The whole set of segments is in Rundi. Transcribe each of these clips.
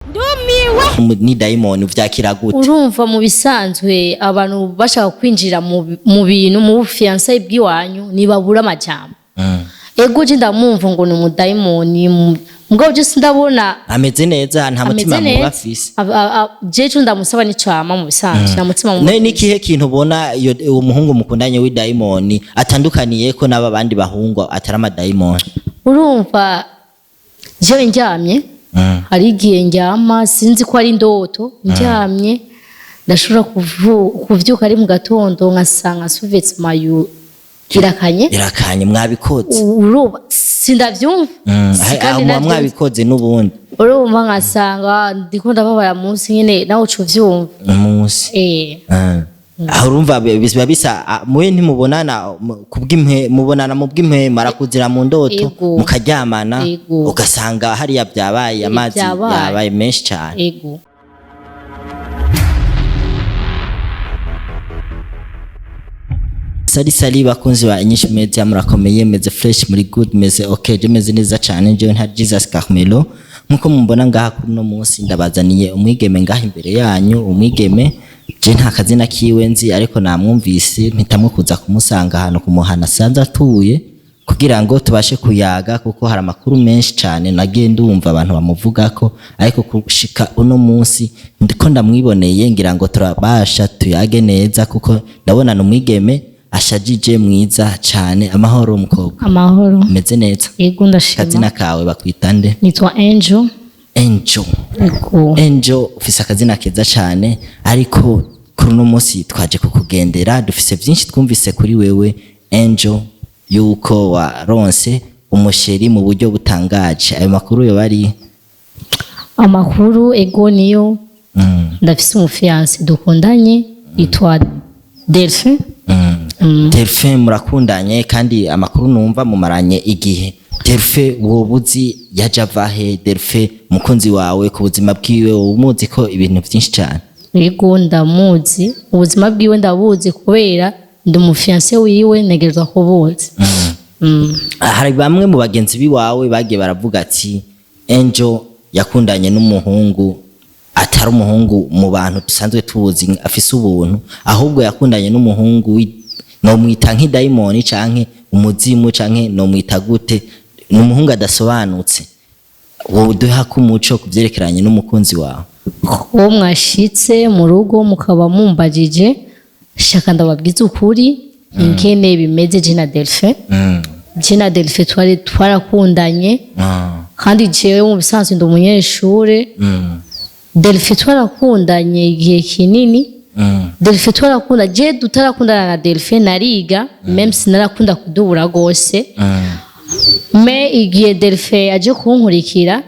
Ndumiwe. Ni dayimoni uvyakira gute? Urumva, mu bisanzwe abantu bashaka kwinjira mu bintu mu bufiyansaye bw'iwanyu ntibabura amajambo. Ego, je ndamwumva ngo ni umudayimoni, mugabo je sindabona. Ameze neza, nta mutima Ameze mubi neza. afise. Je ico ndamusaba nico yama mu bisanzwe nta mutima mubi. Ne nikihe kintu ubona iyo uwo muhungu mukundanye w'idayimoni atandukaniye ko n'aba bandi bahungu atari amadayimoni? Urumva, jewe ndyamye, hari igihe ndyama sinzi ko ari indoto, ndyamye ndashobora kuvyuka ari mu gatondo nkasanga sous-vêtement irakanye. Irakanye, mwabikoze? Urumva, sindavyumva. Si kandi Aho muba navyo- mwabikoze n'ubundi. Urumva, nkasanga ndiko ndababara munsi nyene, nawe uca uvyumva. Umunsi. Aho urumva biba bisa, muwe ntimubonana kubw'impe, mubonana mu bw'impema, arakuzira mu ndoto, mukaryamana, ugasanga hariya byabaye amazi, Byabaye. yabaye menshi cyane. Ego. Sali sali bakunzi ba Inyishu Media, murakomeye? Meze fresh, muri good, meze okay? Je meze neza cyane, jewe nta Jesus Carmelo. Nkuko mumbona ngaha kuri uno munsi, ndabazaniye umwigeme ngaha imbere yanyu. Umwigeme je nta kazina kiwe nzi, ariko namwumvise mpitamwo kuza kumusanga ahantu kumuhana asanze atuye kugira ngo tubashe kuyaga, kuko hari amakuru menshi cyane nagiye ndumva abantu bamuvugako, ariko kushika uno munsi ndiko ndamwiboneye, ngira ngo turabasha tuyage neza, kuko ndabona ni umwigeme ashajije, mwiza cyane. Amahoro mukobwa? Amahoro. Umeze neza? Ego, ndashima. Akazina kawe bakwita nde? Nitwa Angel. Angel? Ego. Angel, ufise akazina keza cyane, ariko kuri uno munsi twaje kukugendera, dufise byinshi twumvise kuri wewe Angel, yuko waronse umusheri mu buryo butangaje. Ayo makuru yoba ari? Amakuru, ego, niyo. Ndafise umufiyanse dukundanye yitwa Delphin. Delphin murakundanye, kandi amakuru numva mumaranye igihe. Delphin woba uzi yaje ava he? Delphin umukunzi wawe, ku buzima bwiwe woba umuzi ko ibintu byinshi cyane? Ego, ndamuzi, ubuzima bwiwe ndabuzi kubera ndi umufiyanse wiwe, ntegerezwa kubuzi. Hari bamwe mu bagenzi biwawe bagiye baravuga ati Angel yakundanye n'umuhungu atari umuhungu mu bantu dusanzwe tuzi afise ubuntu, ahubwo yakundanye n'umuhungu nomwita nk'idayimoni canke umuzimu canke nomwita gute, ni umuhungu adasobanutse. Wowe duha ko umuco ku vyerekeranye n'umukunzi wawe. Uwo mwashitse mu rugo mukaba mumbajije, shaka ndababwiza ukuri ingene bimeze. Je na Delphin, je na Delphin twari twarakundanye, kandi jewe mu bisanzwe ndi umunyeshure. Delphin twarakundanye igihe kinini. Delphin twarakunda, je tutarakundana na Delphin nariga, même sinarakunda kudubura gose. Mais igihe Delphin aje kunkurikira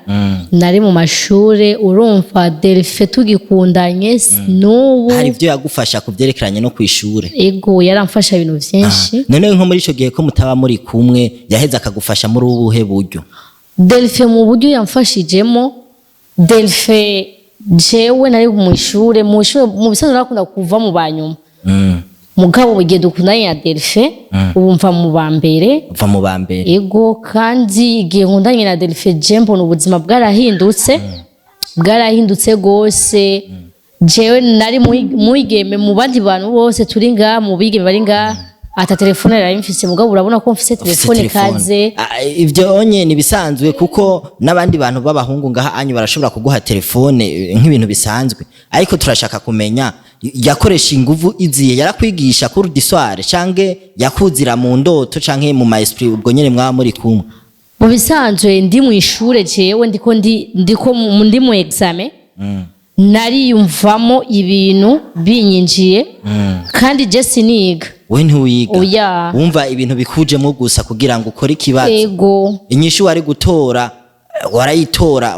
nari mu mashure. Urumva, Delphin tugikundanye n'ubu. Hari ivyo yagufasha ku vyerekeranye no kw'ishure? Ego, yaramfasha ibintu vyinshi. None nko muri ico gihe ko mutaba muri kumwe, yaheze akagufasha muri ubuhe buryo? Delphin mu buryo yamfashijemo, Delphin jewe nari mu ishure, mu ishure mu bisanzwe narakunda kuva mu banyuma, mugabo igihe dukundanye na Delphin ubu mva mu ba mbere. Uva mu ba mbere. Ego, kandi igihe nkundanye na Delphin je mbona ubuzima bwarahindutse, bwarahindutse gose. Jewe nari mwigeme mu bandi bantu bose turi ngaha, mu bigeme bari ngaha, ata telefone nari mfise, mugabo urabona ko mfise Ufise telefone telefone. kaze. Ah, ivyo onye ni bisanzwe, kuko n'abandi bantu b'abahungu ngaha anyu barashobora kuguha telefone nk'ibintu bisanzwe, ariko turashaka kumenya yakoresha inguvu iziye, yarakwigisha cours du soir canke yakuzira mu ndoto canke mu ma esprit ubwo nyene mwaba muri kumwe? Mu bisanzwe ndi mu ishure, jewe ndiko ndiko ndi mu examen, nariyumvamo ibintu binyinjiye, kandi je siniga. We ntiwiga? Oya. Wumva ibintu bikujemo gusa kugira ngo ukore ikibazo? Ego. Inyishu wari gutora warayitora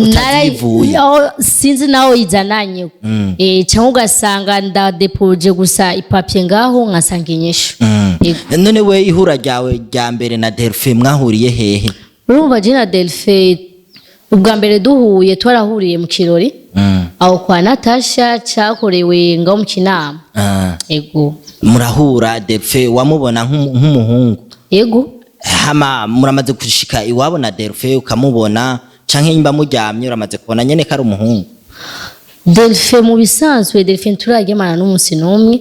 utazivuye? Aho sinzi naho izananye, cyangwa ugasanga ndadepoje gusa ipapiye ngaho nkasanga inyishu. Ego. None we ihura ryawe rya mbere na Delphin mwahuriye hehe? Urumva, je na Delphin ubwa mbere duhuye twarahuriye mu kirori aho kwa Natasha cyakorewe ngaho mu Kinama. Ego. Murahura, Delphin wamubona nk'umuhungu? Ego. Hama muramaze gushika iwabo na Delphin ukamubona, Canke nimba muryamye, uramaze kubona nyene ko ari umuhungu? Delphin, mu bisanzwe Delphin turaryamana n'umunsi n'umwe,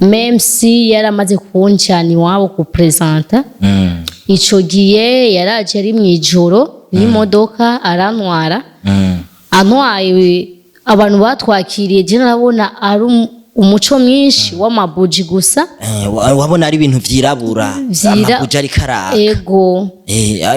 même si yaramaze kunjana iwabo kupresenta. Ico gihe yaraje ari mw'ijoro n'imodoka arantwara. Antwaye, abantu batwakiriye, je narabona ari umuco mwinshi w'amabuji gusa. Wabona ari ibintu vyirabura, amabuji ariko araka? Ego.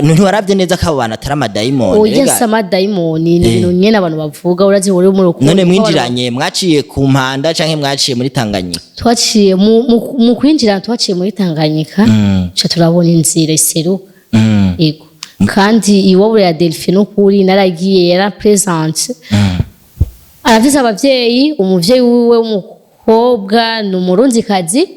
Ntiwaravye neza ko abo bantu atari amadayimoni? Oya. Rega. Si amadayimoni, ni ibintu nyene abantu bavuga, urazi uri mu rukundo. None mwinjiranye, mwaciye ku Mpanda canke mwaciye muri Tanganyika? Twaciye mu kwinjira, twaciye muri Tanganyika, ca turabona inzira iseruka. Ego, kandi iwabo ya Delphine, ukuri naragiye, yarapresente, arafise abavyeyi. Umuvyeyi wiwe w'umukobwa ni Umurundikazi,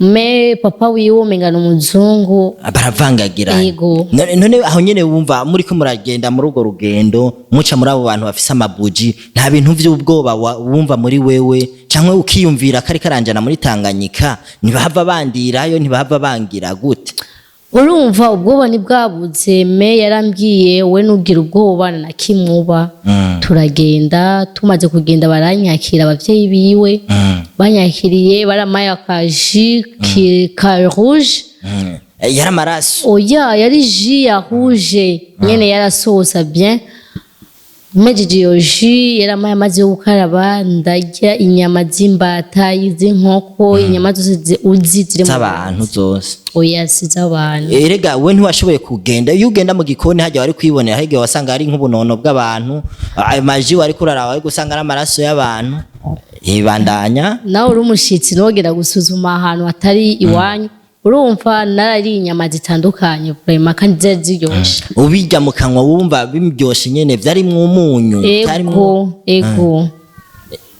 mais papa wiwe umenga ni umuzungu. Baravangagira. Yego. None aho nyene wumva muriko muragenda muri urwo rugendo, muca muri abo bantu bafise amabuji, nta bintu vy'ubwoba wumva muri wewe, canke ukiyumvira ko ariko aranjana muri Tanganyika, ntibahava bandirayo, ntibahava bangira gute? Urumva ubwoba ntibwabuze, mais yarambwiye: "We nugira ubwoba na kimwe uba." Turagenda, tumaze kugenda baranyakira abavyeyi biwe. Banyakiriye baramaye akaji ka rouge. Yari amaraso? Oya, yari jus ya rouge nyene, yarasosa bien. Mpejeje iyo jus, yaramaye amazi yo gukaraba, ndarya inyama z'imbata, iz'inkoko, inyama zose uzi ziri mu Z'abantu zose? Oya, si iz'abantu. Erega we ntiwashoboye kugenda, iyo ugenda mu gikoni hajya wari kwibonera, hirya wasanga hari nk'ubunono bw'abantu, ayo maji wari kurara wari gusanga ari amaraso y'abantu. Ibandanya. Nawe uri umushitsi, nogera gusuzuma ahantu hatari iwanyu. Urumva narariye inyama zitandukanye vraiment, kandi zari ziryoshe. Ubirya mu kanwa wumva biryoshe nyene, vyarimwo umunyu, vyarimwo? Ego.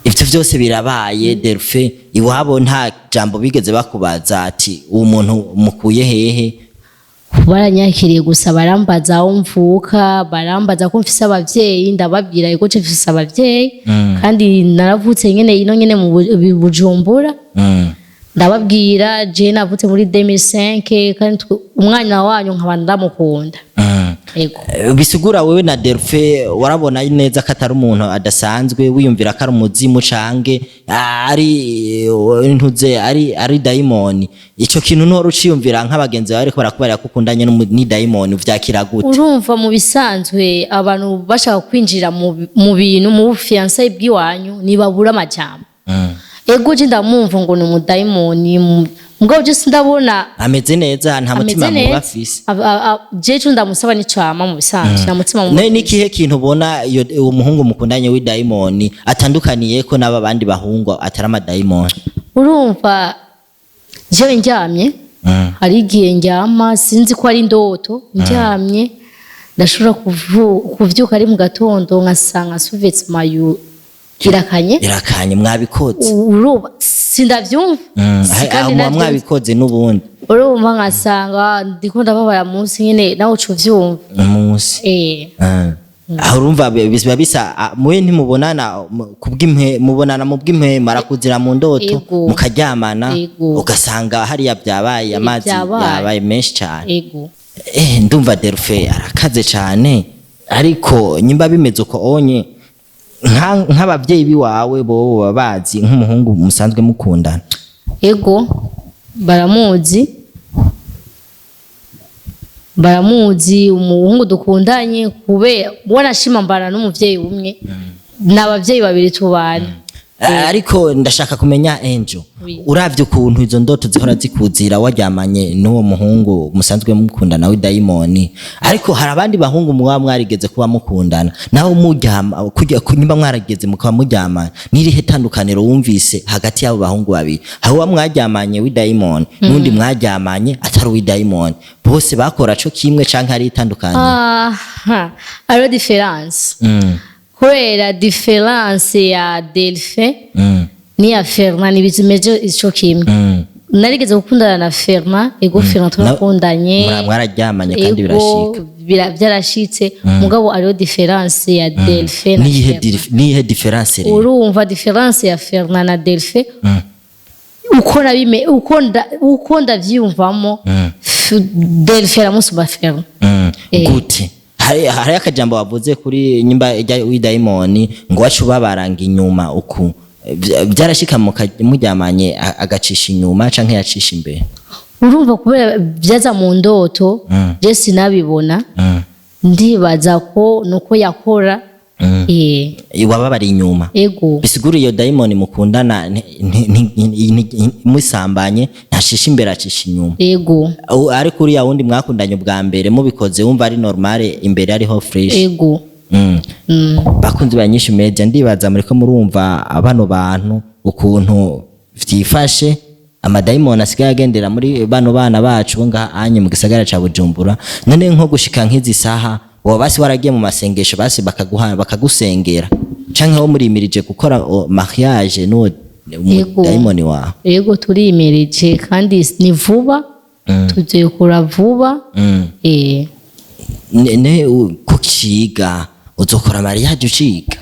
Ivyo vyose birabaye, Delphin, iwabo nta jambo bigeze bakubaza ati: "Uwo muntu mukuye hehe?" Baranyakiriye gusa, barambaza aho mvuka, barambaza ko mfise abavyeyi, ndababwira yuko ce mfise abavyeyi, kandi naravutse nyene ino nyene mu Bujumbura. Ndababwira je navutse muri 2005, kandi umwana wanyu nkaba ndamukunda. Ego. Bisigura wewe na Delphin warabona neza ko atari umuntu adasanzwe, wiyumvira ko ari umuzimu cange ari ntuze ari dayimoni. Ico kintu ntuhora uciyumvira nk'abagenzi bawe ariko barakubarira ko ukundanye ni dayimoni, uvyakira gute? Urumva mu bisanzwe abantu bashaka kwinjira mu bintu mu bufiançailles bw'iwanyu ntibabura amajambo. Ego, je ndamwumva ngo ni umudayimoni, mugabo je sindabona. Ameze neza, nta mutima Ameze mubi neza. afise. Je ico ndamusaba nico yama, mu bisanzwe nta mutima mubi. Ne nikihe kintu ubona iyo uwo muhungu mukundanye w'idayimoni atandukaniye ko n'aba bandi bahungu atari amadayimoni? Urumva jewe ndyamye, hari igihe ndyama sinzi ko ari indoto, ndyamye ndashobora kuvyuka ari mu gatondo nkasanga sous-vêtement irakanye. Irakanye, mwabikoze? Urumva sindavyumva. Si kandi Aho muba navyo- mwabikoze n'ubundi. Urumva nkasanga ndiko ndababara munsi nyene, nawe uca uvyumva. Umunsi. Aho urumva biba bisa, muwe ntimubonana kubw'impe, mubonana mu bw'impema, arakuzira mu ndoto, Ego. mukaryamana, Ego. ugasanga hariya byabaye amazi, Byabaye. yabaye menshi cyane. Ego. Ndumva Delphin arakaze cyane, ariko nyimba bimeze uko onye, nk'abavyeyi biwawe bo baba bazi nk'umuhungu musanzwe mukundana? Ego, baramuzi, baramuzi umuhungu dukundanye, kubera wanashima mbana n'umuvyeyi umwe, ni abavyeyi babiri tubana. Ariko ndashaka kumenya, Angel, Oui. uravye ukuntu izo ndoto zihora zikuzira waryamanye n'uwo muhungu musanzwe mukundana w'idayimoni, ariko hari abandi bahungu muba mwarigeze kuba mukundana nawe muryama kujya nyimba mwarigeze mukaba muryamana, n'irihe tandukaniro wumvise hagati y'abo bahungu babiri? Hari uwo mwaryamanye w'idayimoni n'undi mwaryamanye atari uw'idayimoni, bose bakora co kimwe canke hari itandukaniro? Aha, hariho différence, kubera différence ya Delphin n'iya Ferna ntibimeze ico kimwe. Narigeze gukundana na Ferna, ego, Ferna turakundanye. Mwararyamanye kandi Ego, birashika? Byarashitse, mugabo hariho différence ya Delphin na Niyihe? Ferna. Niyihe différence rero? Urumva différence ya Ferna na Delphin, uko nabime, uko ndavyiyumvamo, Delphin aramusumba Ferna. Gute? Hari Hari akajambo wavuze kuri nyimba ijya w'idayimoni ngo wacu babaranga inyuma uku. Byarashika muryamanye agacisha inyuma canke yacisha imbere? Urumva, kubera byaza mu ndoto, je sinabibona. Ndibaza ko nuko yakora. Wababara inyuma? Ego. Bisigura iyo dayimoni mukundana musambanye ntashisha imbere, acisha inyuma? Ego. Ariko uriya wundi mwakundanye ubwa mbere mubikoze wumva ari normale, imbere ariho fresh? Ego. Bakunzi ba Nyinshi Media, ndibaza muriko murumva bano bantu ukuntu vyifashe, amadayimoni asigaye agendera muri bano bana bacu bo ngaha anye mu gisagara ca Bujumbura. None nko gushika nk'izi saha, woba basi waragiye mu masengesho, basi bakaguha, bakagusengera, canke wo murimirije gukora mariage n'uwo Yego. dayimoni wawe? Ego, turimirije kandi ni vuba, tuzoyikora vuba. Ne kuciga uzokora mariage uciga?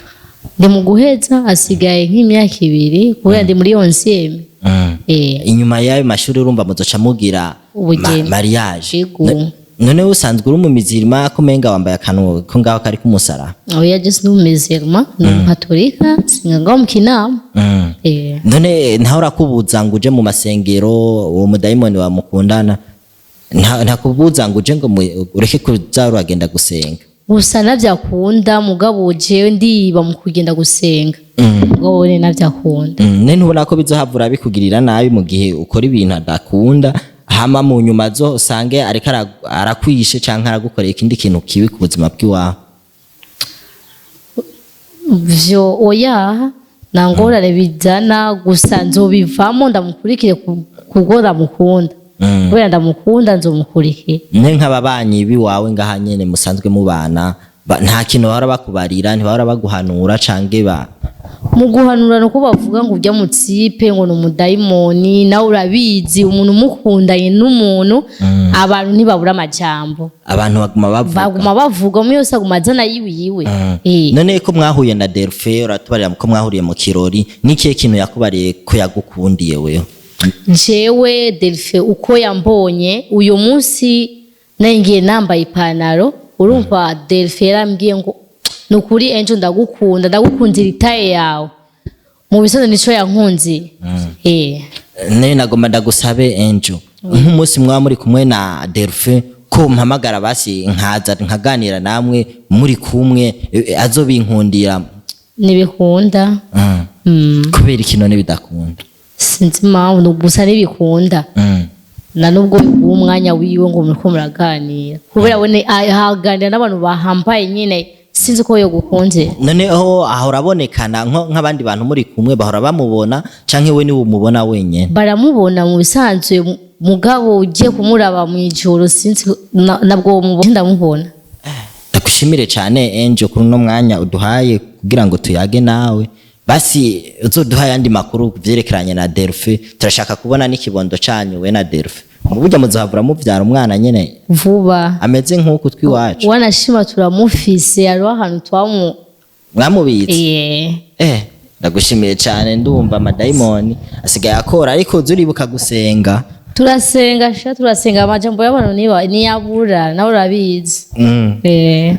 Ndi mu guheza, hasigaye nk'imyaka 2 kubera ndi muri onzième. Inyuma y'ayo mashuri urumva muzoca mugira Ubugeni. Mariage? Yego. None usanzwe uri mu mizirima, ko umenga wambaye akantu ko ngaho kari k'umusaraba? Oya, je sindi umuzirima, ni umukatolika, singa ngaho mu Kinama. None ntawe urakubuza ngo uje mu masengero? Uwo mudayimoni wamukundana ntakubuza ngo uje, ngo ureke kuza uragenda gusenga? Gusa navyakunda, mugabo jewe ndiba mu kugenda gusenga, mugabo we navyakunda. Ne ntubona ko bizohavura bikugirira nabi mu gihe ukora ibintu adakunda, hama mu nyuma zo usange ariko arakwishe canke aragukorera ikindi kintu kibi ku buzima bw'iwawe? Vyo oya, nta ngorane bizana, gusa nzobivamo ndamukurikire kubwo ndamukunda. Kubera ndamukunda nzomukurikira. Ne nk'ababanyi biwawe ngaha nyene musanzwe mubana, nta kintu bahora bakubarira, ntibahora baguhanura canke ba Mu guhanura nuko bavuga ngo ujya mu type ngo ni umudayimoni. Nawe urabizi, umuntu umukundanye n'umuntu, abantu ntibabura amajambo. Abantu baguma bavuga. Baguma bavuga, umwe yose aguma azana yiwe yiwe. None ko mwahuye na Delphin, uratubarira ko mwahuriye mu kirori, n'ikihe kintu yakubariye ko yagukundiye wewe? Jewe Delphin uko yambonye uyu munsi, ngiye nambaye ipantaro, urumva Delphin yarambwiye ngo: "Ni ukuri Angel, ndagukunda, ndagukundira itaille yawe." Mu bisozo nico yankunzi. Ne nagomba ndagusabe Angel, nk'umunsi mwaba muri kumwe na Delphin, ko mpamagara basi nkaza nkaganira namwe muri kumwe, azobinkundira? Ntibikunda. Kubera iki none bidakunda? Sinzi impamvu, ni gusa ntibikunda. Na nubwo biguha umwanya wiwe ngo muriko muraganira, kubera we ahaganira n'abantu bahambaye nyine, sinzi ko yo gukunze. Noneho ahora abonekana nk'abandi bantu muri kumwe, bahora bamubona, canke we niwe umubona wenyene? Baramubona mu bisanzwe, mugabo ugiye kumuraba mu ijoro sinzi nabwo mubona, ndamubona. Ndagushimire cyane Angel kuri uno mwanya uduhaye kugira ngo tuyage nawe. Basi uzoduha ayandi makuru ku vyerekeranye na Delphin. Turashaka kubona n'ikibondo canyu we na Delphin. Mu buryo muzohavura muvyara umwana nyene Vuba. ameze nk'uku twiwacu. Wanashima turamufise, hariho ahantu twamu Mwamubitse? Eh. Ndagushimiye cyane. Ndumva amadayimoni asigaye akora, ariko uzi uribuka gusenga. Turasenga sha, turasenga. Amajambo y'abantu niba niyabura, nawe urabizi. Ndumiwe.